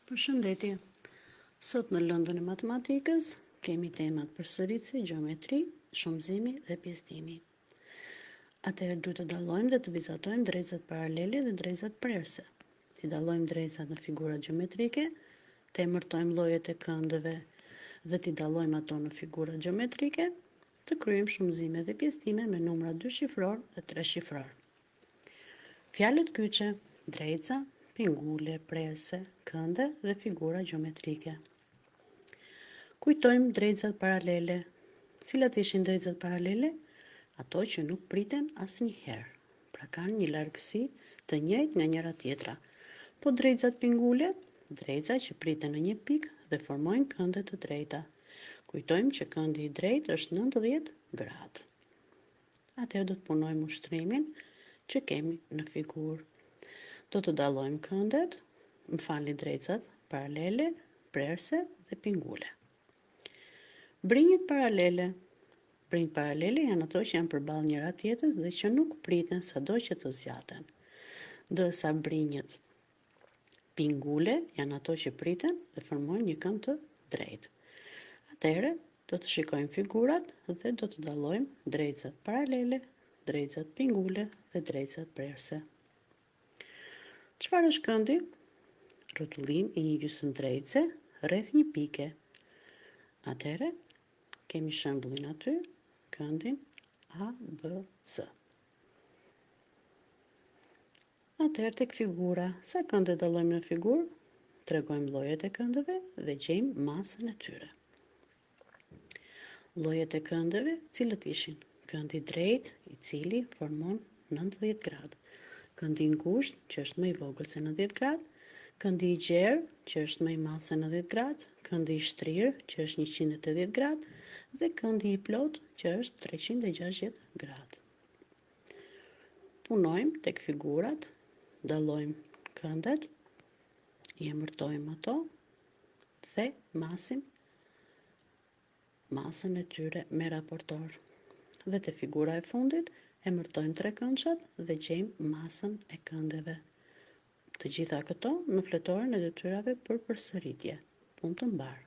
Përshëndetje! Sot në lëndën e matematikës kemi temat përsëritëse, gjeometri, shumëzimi dhe pjesëtimi. Atëherë duhet të dallojmë dhe të vizatojmë drejtëzat paralele dhe drejtëzat prerëse. T'i dallojmë drejtëzat në figurat gjeometrike, të emërtojmë llojet e këndeve dhe t'i dallojmë ato në figurat gjeometrike, të kryejmë shumëzime dhe pjesëtime me numra dyshifrorë dhe treshifrorë. Fjalët kyçe, drejtëza, pingule, prerëse, kënde dhe figura gjeometrike. Kujtojmë drejtëzat paralele. Cilat ishin drejtëzat paralele? Ato që nuk priten asnjëherë. Pra kanë një largësi të njëjtë nga njëra tjetra. Po drejtëzat pingule? Drejtëza që priten në një pikë dhe formojnë kënde të drejta. Kujtojmë që këndi i drejtë është 90 gradë. Atëherë do të punojmë ushtrimin që kemi në figurë. Do të dallojmë këndet, më falni drejtëzat, paralele, prerëse dhe pingule. Brinjët paralele. Brinjët paralele janë ato që janë përballë njëra tjetrës dhe që nuk priten sado që të zgjaten. Ndërsa brinjët Pingule janë ato që priten dhe formojnë një kënd të drejtë. Atëherë do të shikojmë figurat dhe do të dallojmë drejtëzat paralele, drejtëzat pingule dhe drejtëzat prerëse. Çfarë është këndi? Rrotullim i një gjysmë drejtëze rreth një pike. Atëherë kemi shembullin aty, këndin A B C. Atëherë tek figura, sa kënde dallojmë në figurë? Tregojmë llojet e këndeve dhe gjejmë masën e tyre. Llojet e këndeve, cilët ishin? Këndi i drejtë, i cili formon 90 gradë. Këndi i ngushtë, që është më i vogël se 90 gradë, këndi i gjerë, që është më i madh se 90 gradë, këndi i shtrirë, që është 180 gradë dhe këndi i plotë, që është 360 gradë. Punojmë tek figurat, dallojmë këndet, i emërtojmë ato dhe masim masën e tyre me raportor. Dhe te figura e fundit, emërtojmë trekëndëshat dhe gjejmë masën e këndeve. Të gjitha këto në fletoren e detyrave për përsëritje. Punë të mbarë.